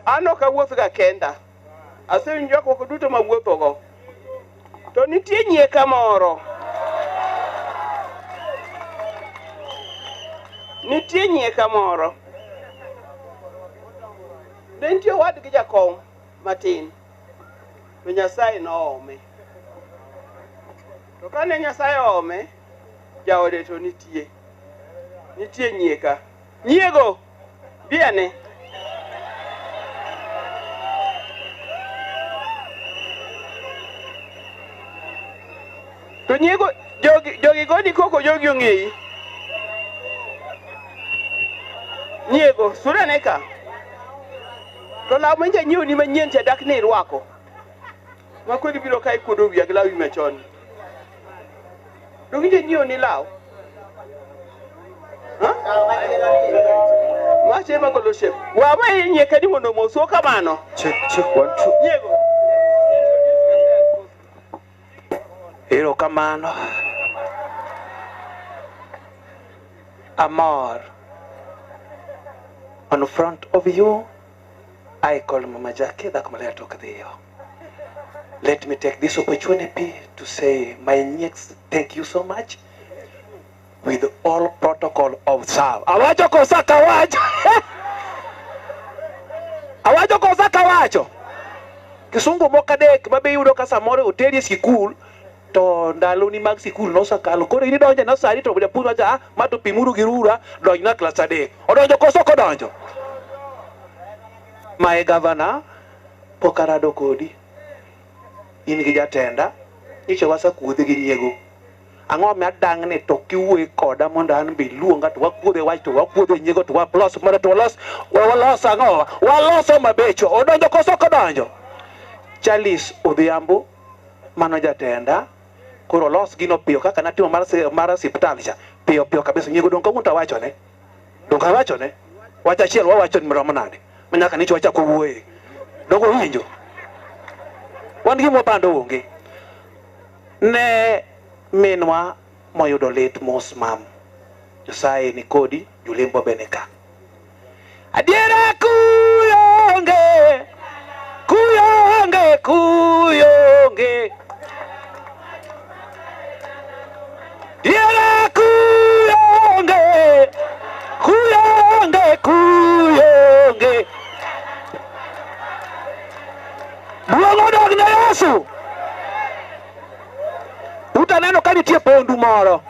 An ok awuothga kenda. Asewinjo ywak moko duto mawuothogo. To nitie nyieka moro. Nitie nyieka moro. Ne nitie owadgi jakom matin. To Nyasaye noome. To kane Nyasaye oome, jaode to nitie. Nitie nyieka. Nyiego! Bi ane. To nyiego jogi goni koko jogi ong'eyi. Nyiego, sud ane ka. To law ma nyiewni manyien cha dak ni irwako. Ma koro ibiro ka ikuodo wiya gi lawi machon. Donge nyiewni law? Mache ema golo shape. Wa ma inyie kadi mondo omosu kamano. Check, check, one, two. Nyiego. Erokamano. Amor. On front of you, I call Mama Jackie, dhako maler tok dhiyo. Let me take this opportunity to say my next thank you so much with all protocol observed. Awacho kosa kawacho. Awacho kosa kawacho. Kisungu moko adek mabe iyudo ka samoro oteri e sikul to ndaloni mag sikul nosekalo. Koro in idonjo e nursery to japuonj wacho ah, ma to pimuru gi rula donjna klas adek. Odonjo koso ok odonjo? My governor, pok arado kodi. In gi jatenda, nyicha wasakuodhi gi nyiego. Ang'o ma dang'ni to kiwuoye koda mondo an be iluonga to wakuodhe wach to wakuodhe nyiego to walos mondo to walos walos ang'o waloso mabecho odonjo koso ok odonjo Charles Odhiambo mano jatenda koro los gino piyo kaka natimo mar mar osiptal cha piyo piyo kabisa nyiego dong kawuono to awachone dong awachone wach achiel wawacho ni romo nade ma nyaka nicho wachako wuoye dong owinjo wan gima wapando onge ne minwa moyudo lit mos mam Nyasaye ni kodi jolembo be ni ka adiera kuyonge kuyonge kuyonge diera kuyonge kuyonge kuyonge duong' odog ne Yesu utaneno ka nitie pondu moro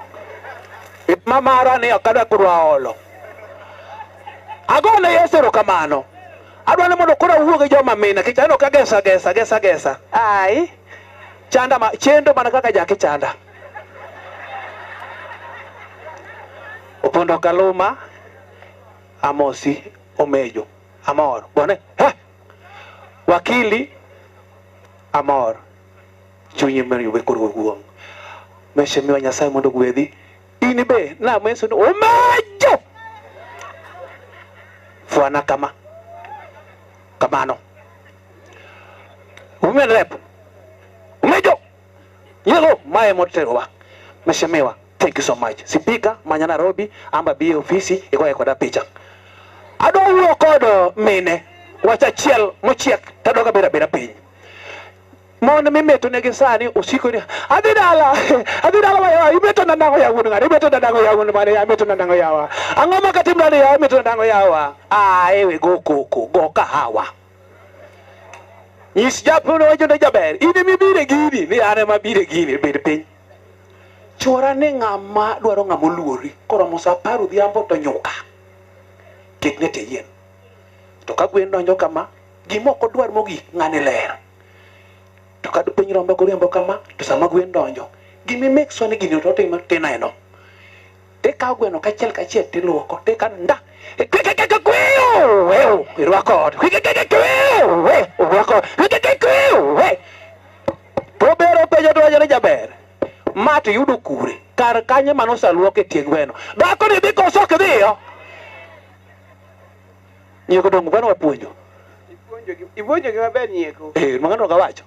ma mara ni ok adwa koro aolo agone Yesu erokamano adwa ni mondo koro awuo gi joma mine nikech aneno ka gesa gesa gesa gesa ai chanda ma chendo mana kaka jaki chanda Opondo Kaluma amosi omejo amor bone ha wakili amor chunyi meriwe koro guong mheshimiwa Nyasaye mondo ogwedhi in be nameso ni omejo fwana kama kamano women rep omejo nyiego mae moterowa mheshimiwa thank you so much sipika manya Nairobi amba bi e ofisi igoye koda picha adwa wuo kod mine wach achiel mochiek tadog abeda abeda piny mon mimeto negi sani osiko ni adhi dala adhi dala wa imeto na nang'o ya wuon ng'ato imeto na nang'o ya wuon mane ya imeto na nang'o yawa ang'o ma katim nade yawa imeto na nang'o yawa ah ewe go koko go kahawa nyis japuonj wacho ne jaber in emibire gini ni an ema abire gini bed piny chuora ni ng'ama dwaro ng'ama oluori koromo sa apar odhiambo to nyuka ketne tie yien to ka gwen donjo kama gima ok odwar mogik ng'ani ler to ka piny rombo godhiambo kama to sama gwen donjo gimi make sure ni gini to otimo tineno tikawo gweno kachiel kachiel tiluoko tikano nda irwako ot irwako to bero penjo to wacho ni jaber ma to iyudo kure kar kanye mane oseluok e tie gweno dhako ni dhi koso ok dhiyo nyieko dongo bwana wapuonjo Ipuonjogi maber nyieko. Eh, mang'ano ok awacho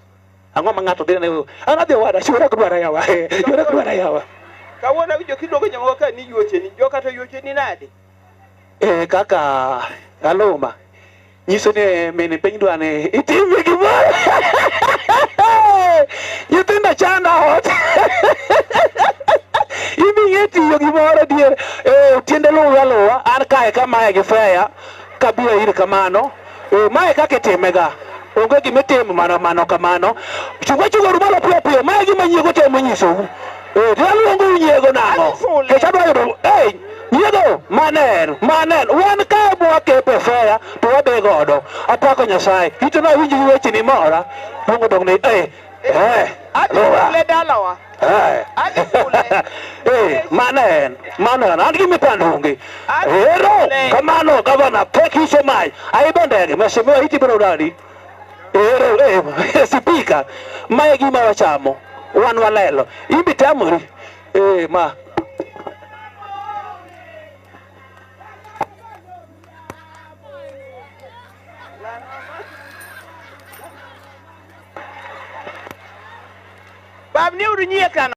ang'o ma ng'ato dhi ne an adhi owada chuora ok dwara yawa chuora ok dwara yawa Kawuono awinjo kiluongo jomoko ka ni yuocheni. Joka to yuocheni nade? Eh, kaka Aluma. Nyiso ni min piny dwa ni itim gimoro. Nyithindo chanda ot. Ibi tiyo gimoro dier tiende luwa luwa an kae kamae gi feya kabiro ir kamano. Mae kaka itimega. Onge gima itimo mano mano kamano. Chunga chunga rumalo piyo piyo. Mae gima nyiego temo nyisou. To aluongo nyiego nang'o? Nikech adwa yudo nyiego manen manen wan kae mwakepe feya to wadhi godo. Apako Nyasaye. Ito na winjo weche ni mora. Luongo dong ni Adhi fule dalawa. Adhi fule. Manen manen an gima ipando onge. Ero kamano gavana, thank you so much. Aidho ndege mheshimiwa iti biro dadi. Ero sipika. Mae gima wachamo. Wan walelo. Imbi tamori. Ma. Bab ni uru nyie kano.